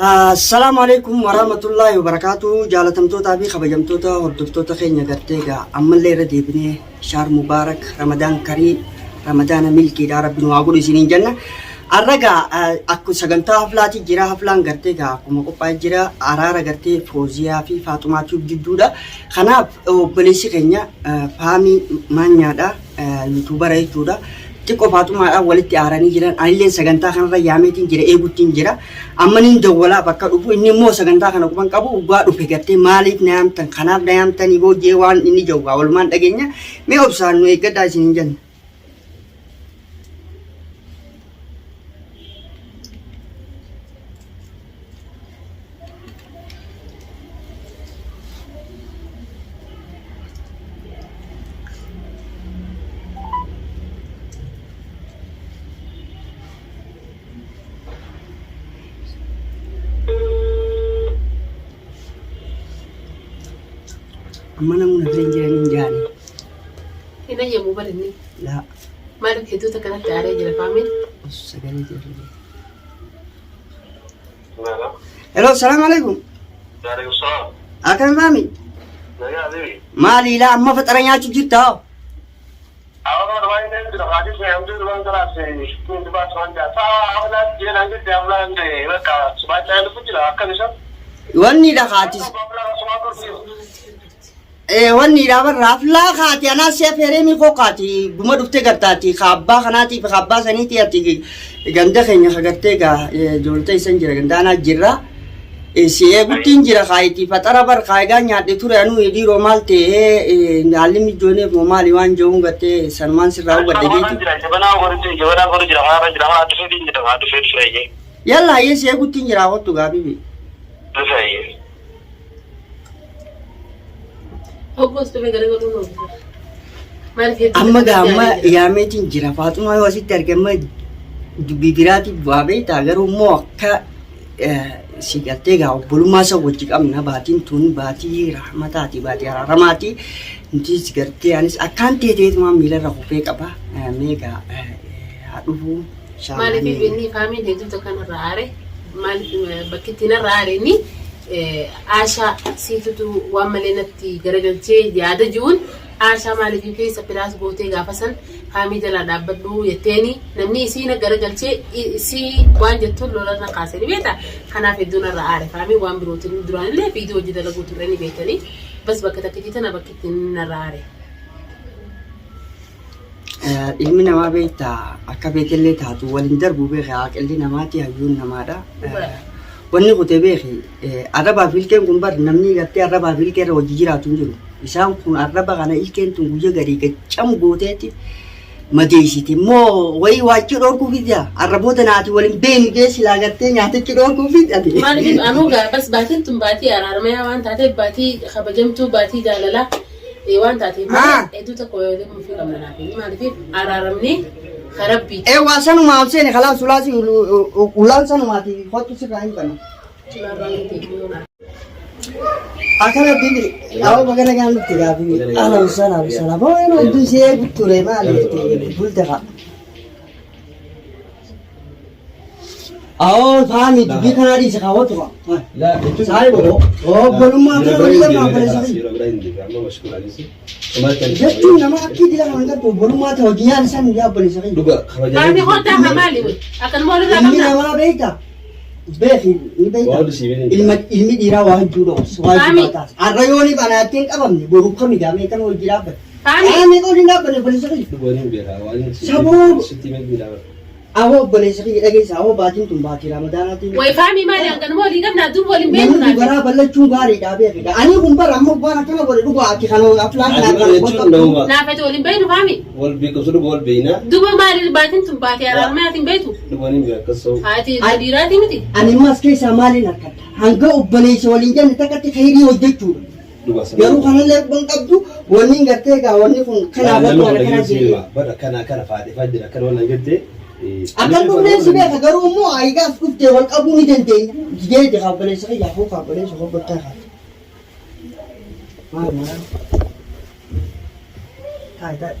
Assalaamu alaikum warahmatullaahi wabarakaatu. Jaalatamtootaa fi kabajamtoota hordoftoota keenya gartee egaa ammallee irra deebinee shaar mubaarak ramadaan karii ramadaana milkiidha rabbi nu haa godhu isiniin jenna. Har'a egaa akka sagantaa haflaati jira haflaan gartee egaa akkuma qophaa'ee jira araara gartee Fooziyaa fi Faaxumaa Tube jidduudha. Kanaaf obboleessi keenya Faamii Maanyaadha. Yuutuubara jechuudha. Xiqqoo Faaxumaadhaan walitti aaranii jiran. Anillee sagantaa kanarra yaameetiin jira eeguttiin jira. Amma nin dawwalaa bakka dhufu inni immoo sagantaa kana quban qabu dhugaa dhufe gartee maaliif na yaamtan kanaaf na yaamtanii booddee waan inni jedhu walumaan dhageenya. Mee obsaan nu eeggadhaa isin hin jenna. Amma namni na bira hin jiran hin jaani. Hin ayyamu bar inni. Laa Maaliif hedduuta kanatti aaree jira faamiin? osoo sagalee jirru. Hello, salaam alaikum. Akkam faami? Maali ilaa amma faxara nyaachuu jirta hoo? Wanni dhakaatis. Wanni dha barra aflaa kaati anaa si afeeree mi koo kaati guma dhuftee gartaati ka abbaa kanaatii fi ka abbaa saniitii ati ganda keenya ka gartee gaa ijoollee isan jira ganda anaa jirra. Si eeguttiin jira kaayitii faxara bar kaayigaa nyaadhe ture anuu dhiiroo maal ta'ee haalli mijjooneef moo maali waan jehuun gartee sanumaan sirraa hubadhe jeeti. Yalla hayyee si eeguttiin jira kottu gaa bibi. Hoggoos dhufe garagaluun oolu. Maaliif hedduu Amma gaa kanatti amma aaree jira? yaameetiin jira Faaxumaa yoo asitti arge amma dubbii biraatiif bu'aa beektaa garuu immoo akka si galtee gaa obbolummaa isa wajji qabna baatiin tun baatii rahmataati baatii araaramaati nutis gartee anis akkaan teeteetumaan miilarra kufee qaba mee gaa haa dhufuu Maaliif inni faamiin hedduutu kanarra aare maaliif bakki itti narra aare inni Aashaa siitutu waan malee natti garagalchee yaada ji'uun Aashaa maaliif keessa pilaas gootee gaafa san faamii jalaa dhaabbadhu jetteeni namni isii na garagalchee isii waan jettuun lola na kaase ni beekta kanaaf hedduu narra aare faamii waan birootiin duraan illee viidiyoo hojii dalaguu turre ni beektanii bas bakka takkitii tana bakki itti narra aare. Ilmi namaa beektaa akka beekellee taatu waliin darbu beeke aqilli namaati hayyuun namaadha. Wanni kutee beeki arrabaa fi ilkeen kun bar namni gartee arrabaa fi ilkee irra hojii jiraatu hin jiru. Isaan kun arraba kana ilkeen tun guyya garii gaccam gooteeti madeessiti. Immoo wayii waachii dhoorkuu fidda arraboota naati waliin beenu jee silaa gartee nyaatichi dhoorkuu fidda. Maaliif anuu gaa bas baatiin tun baatii araarmayaa waan taateef baatii kabajamtuu baatii jaalalaa waan taateef malee hedduu tokko mufii qabna naaf inni maaliif araaramni karabbii. Ee waa sanumaa ol seeni kalaas ulaasi ulaan sanumaati kottu sirraa hin bana. Akkana bibi awwa baga nagaan dhufte gaa bibi. Ahlan salaam salaam. Hoo yeroo hedduu si eegu ture maali bulte kaa. Awoo faami dubbii kanaa dhiisi kaa watu kaa. Saayiba obbolummaa kana walii qabna obboleessa kiyya. Jechuun nama akkii dila kana gartu obbolummaa ta'e hojii nyaata san yaa obboleessa kiyya. Faami kottaa haa maali wey akkanuma walirraa Ilmi qabna. namaa beekta beeki ni beekta ilma ilmi dhiiraa waa hedduu dhoosu waa hedduu Faami. baataas. Har'a yoo ni banaatti hin qabamne boru kami gaamee kan hojii dhaabbate. Faami. Qaamni qolli hin dhaabbanne obboleessa kiyya. Awoo obboleessa kiyya dhageessa awoo baatiin tun baatii ramadaanaatiin. Way faamii maali hanganuma walii qabnaa duuba waliin beeknu Namni naaf. garaa ballachuun gaariidha beekidha. Ani kun bara amma waan akkana godhe dhugaa ati kana aflaan kana Ati bara jechuun nama Naaf ati waliin beeknu faamii. wal beekumsa dhuga wal beekna. Duuba maali baatiin tun baatii araarmaa ati hin beektu. Dhuga ni beeka akkas ta'u. Ati dhiiraatii miti. Ani immoo as keessaa maaliin harkadha? Hanga obboleessa waliin jenne takkatti khayrii hojjechuudha. Dhuga sana. Garuu kanallee quban qabdu wanni hin gartee egaa wanni kun kanaaf Namni wanni kun kana dhageessi jedhee. hima. Bara kana kana faadhifaa jira kana waan jette. Akkan dhufneen si beeka garuu immoo ayigaas dhuftee wal qabuu ni dandeenya. Jidee jira obboleessa kiyya hoo kaa obboleessa koo gottaa kaa. Maal maal. Taa'e taa'e.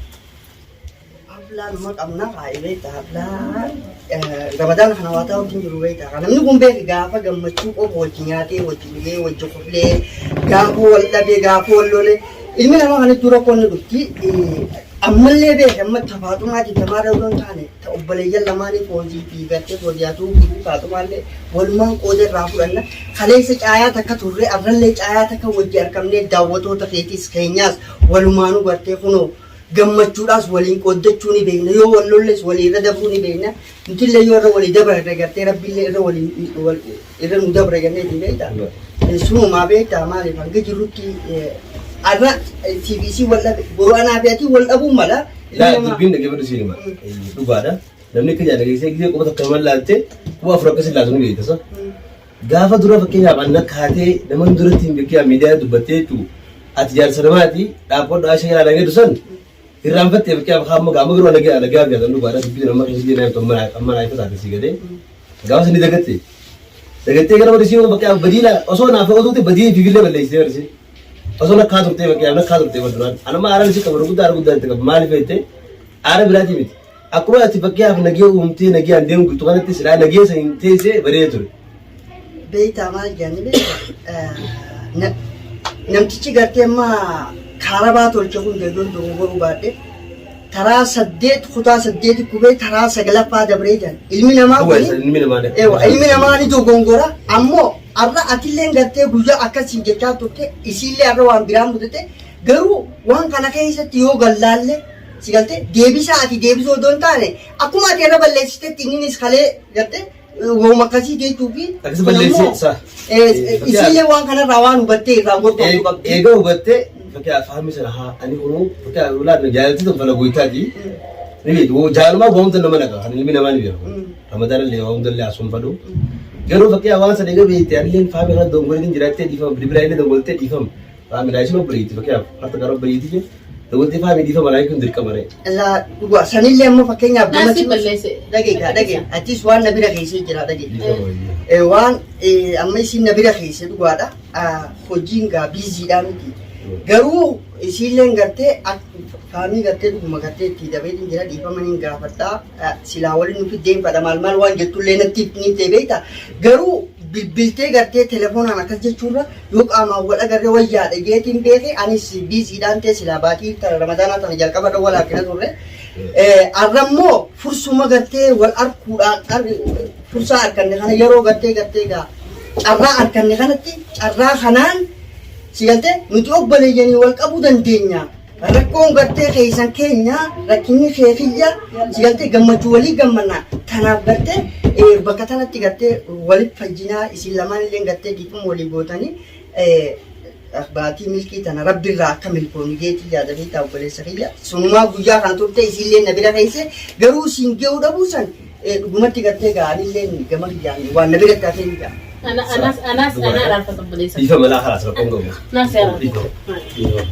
Haflaa numa qabna faayee beektaa haflaa Ramadaana kana waa ta'uutti hin jiru beektaa. Namni kun beeki gaafa gammachuu qofa wajji nyaatee wajji dhugee wajji koflee gaafa wal dhabee gaafa wal lolee ilmi namaa kan hedduu rakkoon ni dhufti. Ammallee beeki amma tafaaxumaatiin tamaarra osoo hin taane ta obboleeyyan lamaanii foozii fi gartee fooziyatuu fi faaxumaallee walumaan qooda irraa fudhanna. Kaleessa caayaa takka turre arrallee caayaa takka wajji argamnee daawwatoota keetiis keenyaas walumaanuu gartee kunoo Gammachuudhaas waliin qooddachuu ni beekna. Yoo wal lolles walii irra dabruu ni beekna. Nutillee yoo irra walii dabarre gartee Rabbiillee irra walii wal irra nu dabra jenneeti beekta. Sunumaa beekta maaliif hanga jirrutti arra TVC wal dhabe boru anaa fi ati wal dhabuun mala. Laa dubbiin dhaggeeffadhu siin hima. Dhugaadha. Namni akka jaala geessee gisee quba takka nama laatte quba afur akkas laatu ni beekta sa. Gaafa dura fakkeenyaaf anna kaatee nama duratti hin beekiyaa miidiyaa dubbattee jechuun ati jaarsa namaati dhaabbadhu aisha jalaa dhageetu san irraanfattee fakkeenyaaf hamma gaama garuu alagaa alagaa fi adan dhugaadha dubbii nama keessa jiran amma amma naa ifa taate si galee gaafa sani dagatte dagattee gara badii sii fakkeenyaaf badii osoo naaf otuute badii fiifillee balleessitee barsi osoo nakkaa turtee fakkeenyaaf nakkaa turtee baduraan anamma aaraan si qabu guddaa aara guddaa itti qabu maaliif jettee aara biraatii miti Akkuma ati fakkeenyaaf nagee uumtee nagee deemu jirtu kanatti silaa nagee san hin teessee bareeda ture. Beektaa maal jedhanii beektaa? Namtichi gartee amma kaarabaa tolche kun jedhuun dogongoruu baadhe taraa saddeet kutaa saddeeti kubee taraa saglaffaa dabree jedhan. Ilmi namaa Dhugaa kun isa ilmi namaa ne. Ewa, ilmi namaa ni dogongora ammoo har'a atilleen gartee guyyaa akkasiin jechaa turte isiillee har'a waan biraa mudate garuu waan kana keessatti yoo gallaalle Si galtee deebisaa ati deebisuu odoo hin taane akkuma ati irra balleessitetti inninis kalee gartee wooma akkasii jechuu fi Akkas balleessee sa. isiillee waan kanarraa waan hubattee irraa gorfamtu qabdi. Eega hubattee fakkii fahamni sana haa ani kunuu fakkii ulaan jaalalti tun fala goytaati. Ni beektu jaalumaa goomta nama naqa kan ilmi namaa ni beeku. Ramadaan illee waa hundallee asuun fadhu. Garuu fakkii waan sana eega beekte anillee fahamni kana dongoriin jiraattee dhiifama bilbila illee dongoltee dhiifama. Fahamni laayisiin obboleetti fakkii harta gara obboleetti jee. Dogoltee faamii dhiifama naa hiikuun dirqama ree. Laa dhugaa sanillee ammoo fakkeenyaaf Naa gama si balleesse. Dhagee gaa dhagee atis waan na bira keessee jira dhagee. Dhiifama wayii. Waan amma isin na bira keesse dhugaadha. Hojiin gaa biiziidhaa miti. Garuu isiilleen gartee faamii gartee dhuguma gartee itti dabeetiin jira dhiifama niin gaafadha. Silaa waliin nu fiddeen fadha maal maal waan jettullee natti ni ta'e beekta. Garuu bilbiltee gartee telefoonaan akkas jechuurra yoo qaamaan wal agarre wayyaadha jeetiin beeke anis biiziidhaan ta'e silaa baatii tana ramadaanaa tana jalqaba irra wal harkina turre. Arrammoo fursuma gartee wal arkuudhaan fursaa arganne kana yeroo gartee gartee gaa carraa arganne kanatti carraa kanaan si galtee nuti obboleeyyanii wal qabuu dandeenya. Rakkoon gartee keessan keenya rakkinni kee kiyya si galtee gammachuu walii gammanna tanaaf gartee bakka tanatti gartee walitti fayyinaa isin lamaan illee gartee dhiifama walii gootanii baatii milkii tana rabbirraa akka milkoonu geetii yaada beektaa obboleessa kiyya sunumaa guyyaa kana turte isiillee na bira keesse garuu siin ga'uu dhabuu san dhugumatti gartee gaariillee gama kiyyaan waan na biratti hafee ni ga'a. Anas anas ana araarfata obboleessa. Dhiifama laa kalaas rakkoon qabu. Naas araarfata. Dhiifama.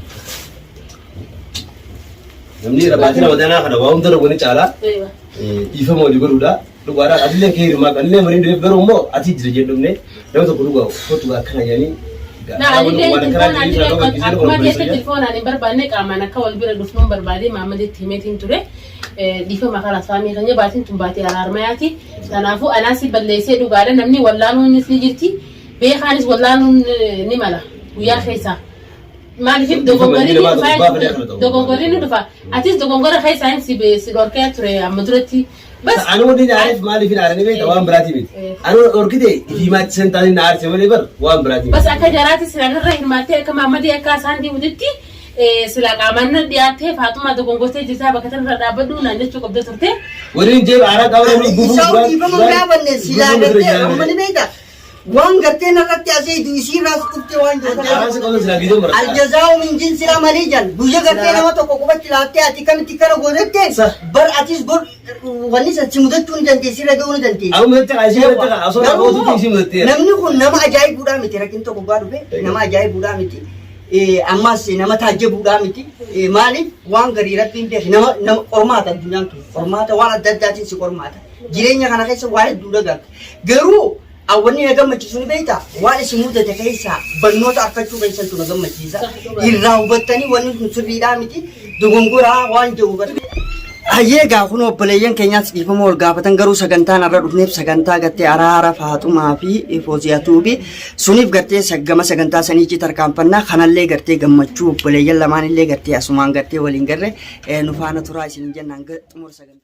Namni baatii ramadaanaa kana waa hunda wani caalaa dhiifama walii godhuudha. Dhugaadha atillee kee hirmaa anillee mariin du'eef garuu immoo ati jira jedhumne nama tokko dhugaa kottu akkana jedhanii. Na anillee telefoon akkuma jecha telefoonaan hin barbaanne qaamaan akka wal bira dhufnuun barbaade Mahammaditti himeetiin ture. Dhiifama karaa faamii keenya baatiin tun baatii araarmayaati. Kanaafuu anaas balleessee dhugaadha namni wallaaluunis ni jirti. Beekaanis wallaaluun ni mala guyyaa keessaa. Maaliif dogongorri ni dhufa jechuudha. Dogongorri ni dhufa. Atis dogongora keessaa hin si si dhorkee ture amma duratti. Bas. Ani wanni na aareef maaliif hin aaranii beekta waan biraatii miti. Ani dhorkite ifii maatii san taanii na aarse malee bar waan biraatii Bas miti. akka jaraatti sila irra hirmaattee akka Maammadii akka isaan deemutitti sila qaamaan na dhiyaattee Faaxumaa dogongortee jirtaa bakka tanarra dhaabbadhu naan jechuu qabda turte. Warri hin jeebi aaraa qaama namni gufuu Isaan dhiifama hin gaafanne silaa gartee amma ni beekta. Waan gartee narratti asii isiirraas dhufte waan Aaraan si jirtu. qabdan silaa viidiyoo marata. Aljazaa'u min jinsi amalii jan guyya gartee nama tokko qubatti laattee ati kamitti kana gootetti bar atis gor wanni san si mudachuu ni dandeessi irra ga'uu ni dandeessi. Amma mudatti kaa isii mudatti kaa osoo Garuu nama isii mudatteera. Namni kun nama ajaa'ibuudhaa miti rakkin tokko gaa dhufe nama ajaa'ibuudhaa miti. Ammas nama taajjabuudhaa miti. Maaliif waan garii rabbiin beeke nama nama qormaata addunyaan tun qormaata waan adda addaatiin si qormaata. Jireenya kana keessa waa hedduu dhagaata. Garuu wanni na gammachiisu ni beektaa waan isin mudate keessaa barnoota argachuu keessantu na gammachiisa. Irraa hubattanii wanni kun sirriidhaa miti dogongoraa waan jiru hubattanii. Hayyee, egaa kun obboleeyyan keenyaas dhiifama wal gaafatan. Garuu sagantaan har'a dhufneef sagantaa gartee araara Faaxumaa fi Fooziyaa Tuubi suniif gartee gama sagantaa saniichi tarkaanfannaa kanallee gartee gammachuu obboleeyyan lamaanillee gartee asumaan gartee waliin garre nu faana turaa isin jennaan xumura sagantaa.